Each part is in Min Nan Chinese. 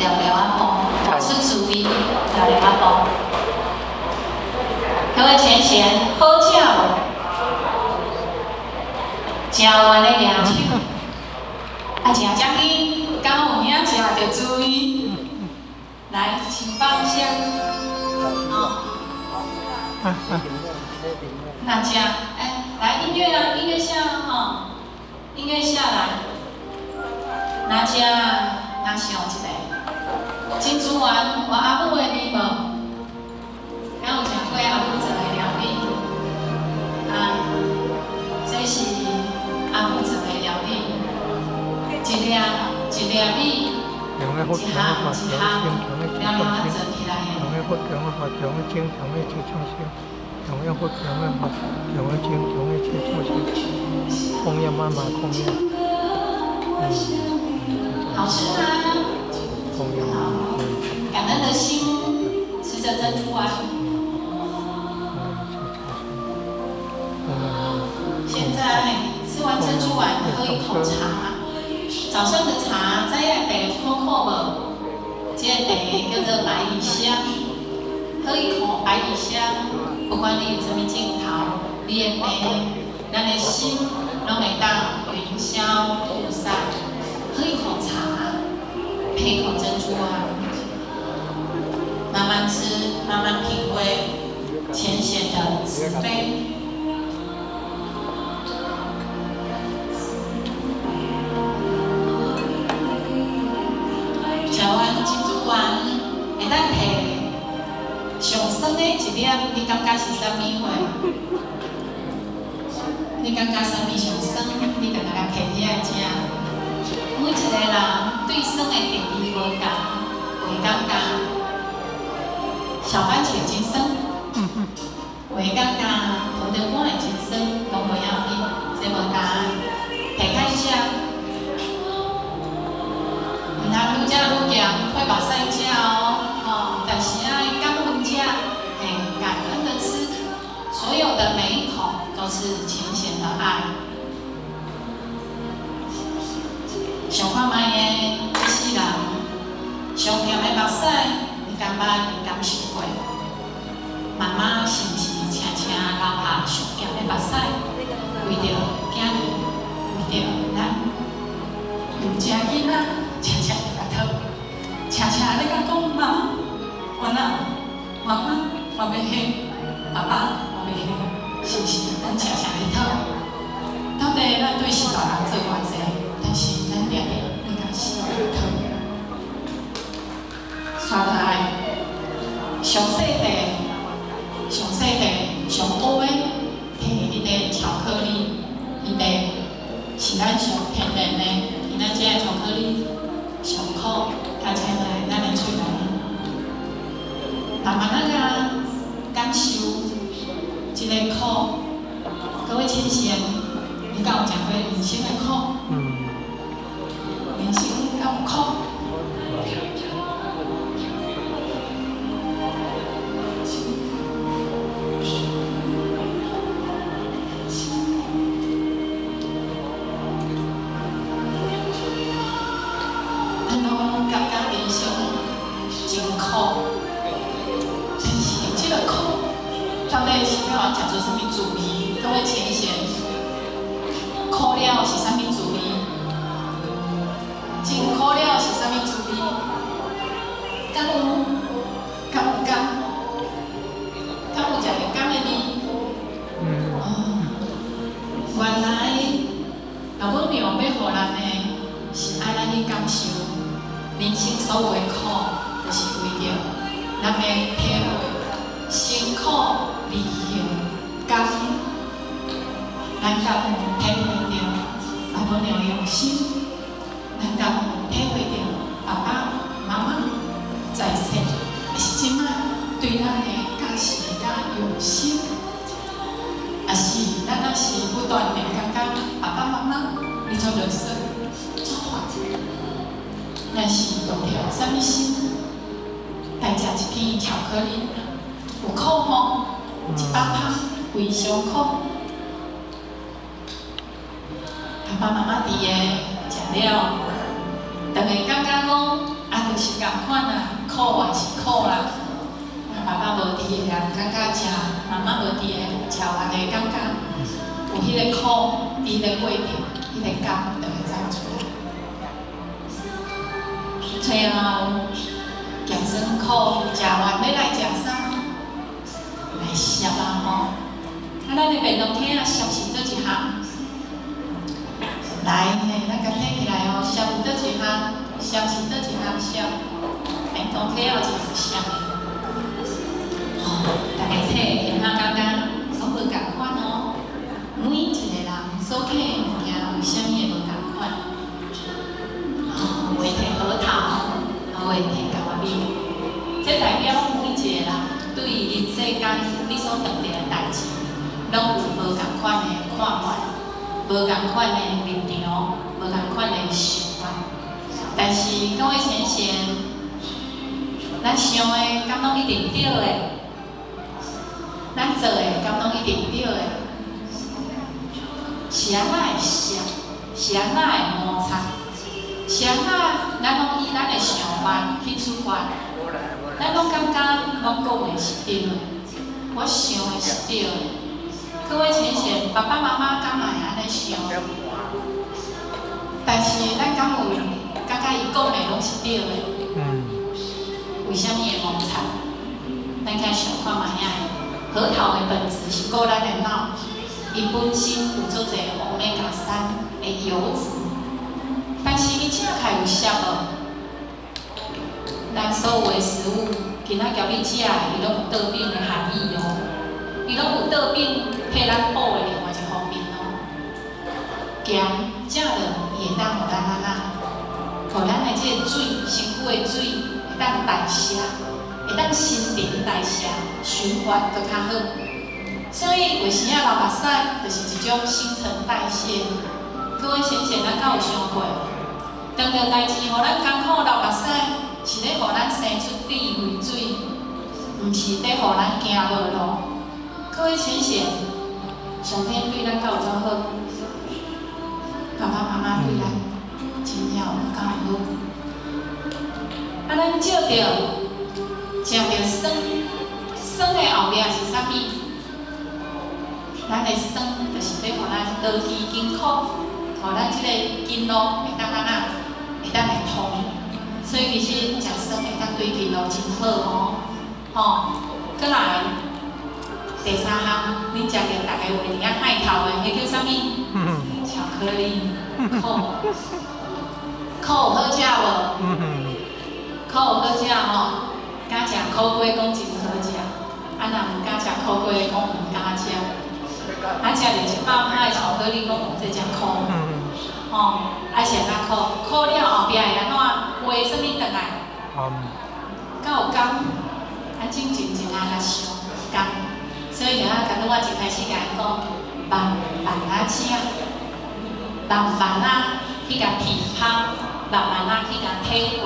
聊聊仔放，活出滋味，聊聊仔放。各位浅显，好食無？食完的掠手，啊，食遮緊，敢有影食著滋味？來，請放下。哦。那食，哎，來音樂啊，音樂下吼，音樂下來。那食，那想一下，珍珠丸，我阿母的味無？敢有食過阿母做的料理？啊，這是阿母做的料理，一粒一粒米，一項一項，了了仔做起來的。好吃嗎？好，感恩的心，吃着珍珠丸。現在吃完珍珠丸，喝一口茶。早上的茶，知影茶苦苦無？這個茶叫做百里香。喝一口百里香，不管你有啥物鏡頭，你的病，咱的心攏會當雲消霧散。喝一口茶，配一口珍珠丸，慢慢吃，慢慢品味淺顯的慈悲。食完珍珠丸，會當提上酸的一粒，你感覺是啥物貨？你感覺啥物上酸？你就來提起來食。每一個人對酸的定義無仝，有的感覺小番茄真酸，有的感覺葡萄乾會真酸，攏無要緊，這無答案。提開食，毋通愈食愈鹹，會目屎食哦，吼！但是愛感恩食，嘿，感恩的吃，所有的每一口都是淺顯的愛。想看覓的，這世人上鹹的目屎，你敢捌感受過？媽媽是毋是常常流下上鹹的目屎，為著囝兒，為著咱有正囡仔，常常咧共討，常常咧共講媽媽，我哪，媽媽我欲還，爸爸我欲還，是毋是？咱常常咧討，到底咱對序大人做偌濟？但是咱定定咧共序大人討。煞落來，上細塊、上細塊、上烏的，摕彼個巧克力，彼個是咱上天然的，伫咱這个巧克力上苦，加起來咱的喙內。慢慢仔感受這個苦，各位淺顯，你敢有食過人生的苦？人生敢有苦？咱攏感覺人生真苦，但是這個苦到底是欲予咱食出啥物滋味？各位淺顯，苦了是啥物滋味？真苦了是啥物滋味？敢有？敢有甘？敢有食著甘的味？哦，原來老母娘欲予咱的，是愛咱去感受人生所有的苦，就是為著咱欲體會辛苦而後甘。咱敢有體會著老母娘的用心？咱敢有體會著爸爸媽媽在世，抑是這擺對咱的教示佮用心？抑是咱若是不斷地感覺爸爸媽媽你做囉嗦、做煩，咱是用著啥物心來食一片巧克力？有苦吼，100拍非常苦。爸爸媽媽佇个食了，逐个感覺講啊，就是共仝款啊，苦也是苦啦。爸爸無佇的人感覺食，媽媽無佇的食完會感覺有彼个苦，佇彼个過程，彼个甘就會走出來。最後，鹹酸苦食完欲來食啥？來澀啊吼！啊，咱的便當盒仔澀是佗一項？來，嘿，咱共提起來哦，澀有佗一項？澀是佗一項澀？便當盒仔有一項澀的。吼，逐家睇，現下感覺攏無仝款哦。每一個人所摕的物件，為啥物會無仝款？吼，有的提核桃，有的提柑仔蜜，這代表每一個人對人世間你所碰著的代誌，攏有無仝款的看法，無仝款的立場，無仝款的想法。但是各位淺顯，咱想的敢攏一定對的？咱做的敢攏一定對的？是按怎會澀？是按怎會摩擦？是按怎咱攏以咱的想法去出發？咱攏感覺我講的是對的，我想的是對的。各位淺顯，爸爸媽媽敢會按呢想？但是咱敢有感覺伊講的攏是對的？為啥物會摩擦？咱較想看覓仔。核桃的本質是顧咱的腦，伊本身有足濟歐米伽三的油脂，但是伊食起來有澀無？咱所有的食物，今仔交你食的，伊攏有倒轉的含義哦，伊攏有倒轉替咱補的另外一方面哦。鹹食落，伊會當予咱按怎？予咱的這个水，身軀的水會當代謝，會當新陳代謝，循環閣較好。所以有時仔流目屎，就是一種新陳代謝。各位先賢，咱敢有想過？當著代誌予咱艱苦流目屎，是咧予咱生出智慧水，毋是咧予咱行無路。各位先賢，上天對咱敢有遮好？爸爸媽媽對咱真正有夠好。啊，咱照著食著酸，酸的後壁是啥物？咱的酸就是欲予咱勞肌筋骨，予咱這个筋絡會當按怎？會當會通。所以其實食酸會當對筋絡真好哦。吼，閣來第三項，恁食著逐家會佇遐害頭的，彼叫啥物？巧克力，苦，苦有好食無？苦有好食吼，敢食苦瓜講真好食，啊若毋敢食苦瓜講毋敢食。啊，食著100拍的巧克力，講這誠苦，吼，啊是按怎苦？苦了後壁會按怎？畫啥物轉來？敢有甘？啊，靜靜靜啊來想甘，所以啊，剛拄我一開始共𪜶講，慢慢仔食，慢慢仔去共體香，慢慢仔去共體會，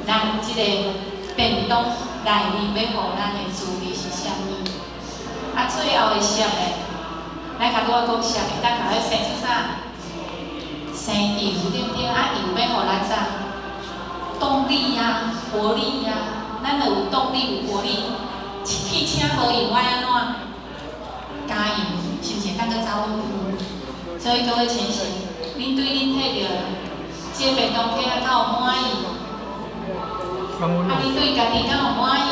咱這個便當內面欲予咱的滋味是啥物？啊，最後的澀的，咱較拄仔講澀會當共咱生出啥？生油對毋對？啊，油欲予咱啥？動力啊，活力啊，咱若有動力有活力，汽車無油愛按怎？加油，是毋是會當閣走愈遠？所以各位淺顯，恁對恁提著這個便當盒仔敢有滿意？啊，恁對家己敢有滿意？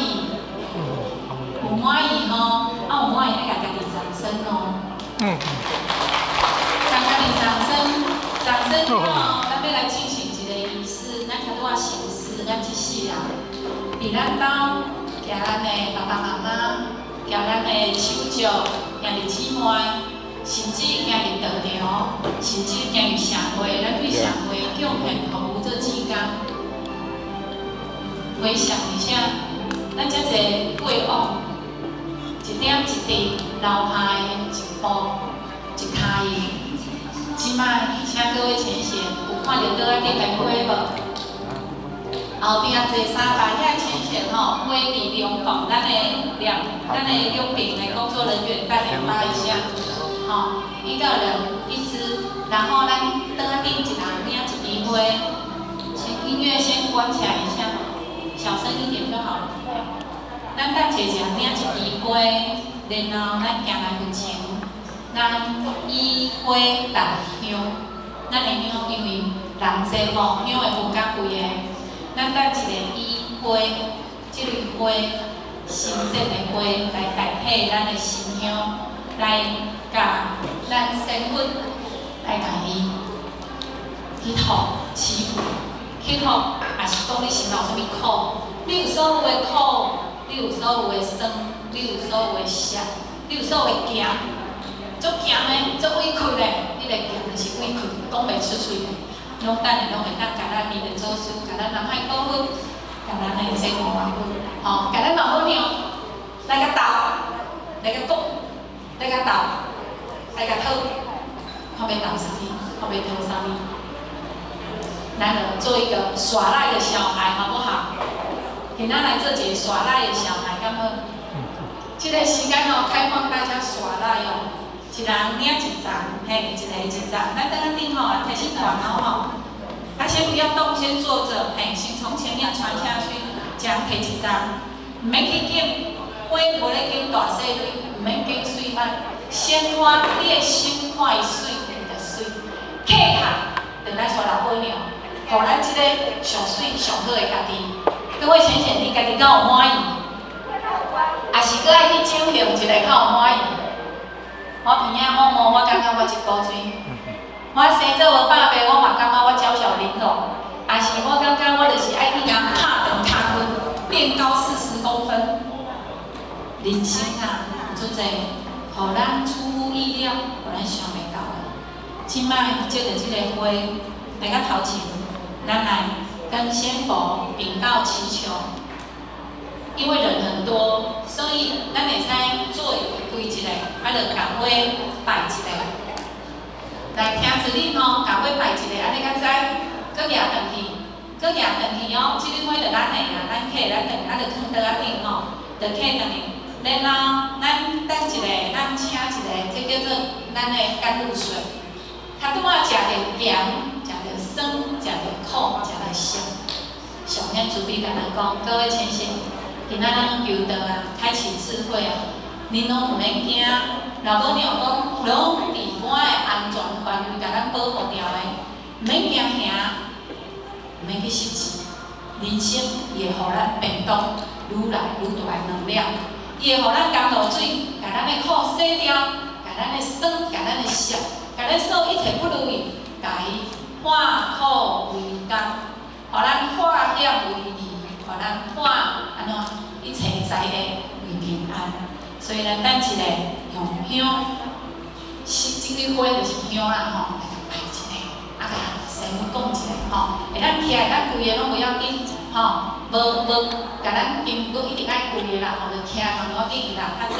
有滿意吼，啊有滿意愛共家己掌聲哦。共家己掌聲，掌聲了後，咱欲來進行一个儀式，咱較拄仔省思，咱這世人，佇咱兜，行咱的爸爸媽媽，行咱的手足、兄弟姊妹，甚至行入道場，甚至行入社會，咱對社會貢獻服務做志工。回想一下，咱遮濟過往，一點一滴留下的一步一跤印，這擺請各位淺顯有看著桌仔頂的花無？後壁坐三排遐淺顯吼，花佇兩旁，咱的兩邊的工作人員等下發一下，吼，一個人一支，然後咱桌仔頂一人領一支花，先音樂先關起來一下。小聲一點就好了。咱等一下領一支花，然後咱行來佛前，咱以花代香。咱的香因為人濟吼，香會分較貴的。咱等一下以花，這類花，神聖的花來代替咱的心香，來共咱仙佛來共伊祈禱祈福，祈禱，也是講你心內有啥物苦，你有所有的苦，你有所有的酸，你有所有的澀，你有所有的鹹，足鹹的，足委屈的，你的鹹就是委屈，講袂出喙的，攏等下攏會當共咱彌勒祖師，共咱南海古佛，共咱的這五萬佛，吼，共咱老母娘來共鬥，來共講，來共鬥，來共討，看欲鬥啥物，看欲討啥物。咱就做一個耍賴的小孩，好不好？今仔來做一個耍賴的小孩，敢好？這個時間哦，開放大家耍賴哦，一人領一叢，嘿，一个一叢。咱等下頂吼，開始傳哦吼。啊，先不要動，先坐著，嘿，先從前面傳下去，一人提一叢，毋免去揀，花無咧揀大細蕊，毋免揀水物，鮮花你的心看伊媠，伊就媠。客卡，就來帶老母娘，予咱這个上媠上好的家己。各位淺顯，你家己敢有滿意？抑是閣愛去整形一下較有滿意？我鼻仔毛毛，我感覺我一箍水。我生做無百倍，我嘛感覺我嬌小玲瓏。抑是我感覺我就是愛去共拍長跤骨，變高40公分。人生啊，有足濟，予咱出乎意料，予咱想袂到的。這擺借著這个花來到頭前，咱來跟仙佛稟告祈求。因為人很多，所以咱會使座椅歸一個，啊，就共花拜一下。來聽指令哦，共花拜一下，按呢敢知？閣舉轉去，閣舉轉去哦。這蕊花就咱的啊，咱揢咱轉，啊，就囥桌仔頂吼，就揢轉去。然後咱等一下，咱請一個，這叫做咱的甘露水。較拄仔食著鹹，食著酸，食著苦，食著澀。上顯慈悲共咱講，各位淺顯，今仔咱求道啊，開啟智慧啊，恁攏毋免驚。老母娘講，攏佇我的安全範圍，共咱保護牢的，毋免驚嚇，毋免去失志。人生伊會予咱變動愈來愈大的能量，伊會予咱甘露水，共咱的苦洗掉，共咱的酸，共咱的澀，共咱所有一切不如意，共伊化苦為甘，予咱化險為夷，予咱化按怎一切災厄為平安。所以咱等一下用香，是這蕊花就是香啦吼，來共拜一下，啊，共仙佛講一下吼，會當徛來當跪的攏無要緊，吼，無無共咱金不一定愛跪的啦，吼，就徛嘛無要緊，人較濟。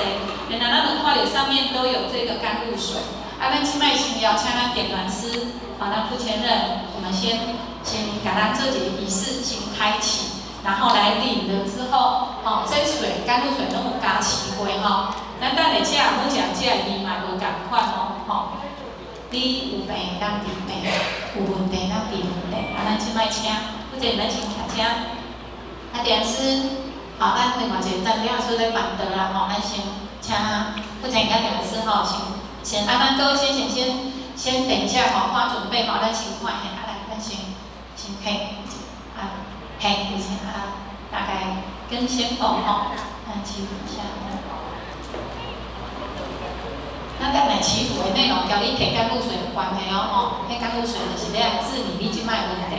然後咱就看著上面都有這個甘露水，啊，咱這擺先邀請咱點燃師，好，咱傅前任，我們先共咱做一個儀式，先開啟。然後來領了之後，吼，這水甘露水攏有加持過吼。咱等下食，每一人食的味嘛無仝款哦，吼。你有病當治病，有問題當治問題。啊，咱這擺請，負責人咱先徛遮。啊，點師，好，咱另外一個站點師咧辦桌啦，吼，咱先請負責人佮點師吼，先先啊，咱各位先先先先等一下吼，花準備好，咱先看下，啊來，咱先先嘿，啊。嘿，以前啊，大概跟仙佛吼，咱祈福一下。咱等來祈福的內容，佮你提甘露水有關係哦，吼，彼甘露水就是欲來治理你這擺的問題。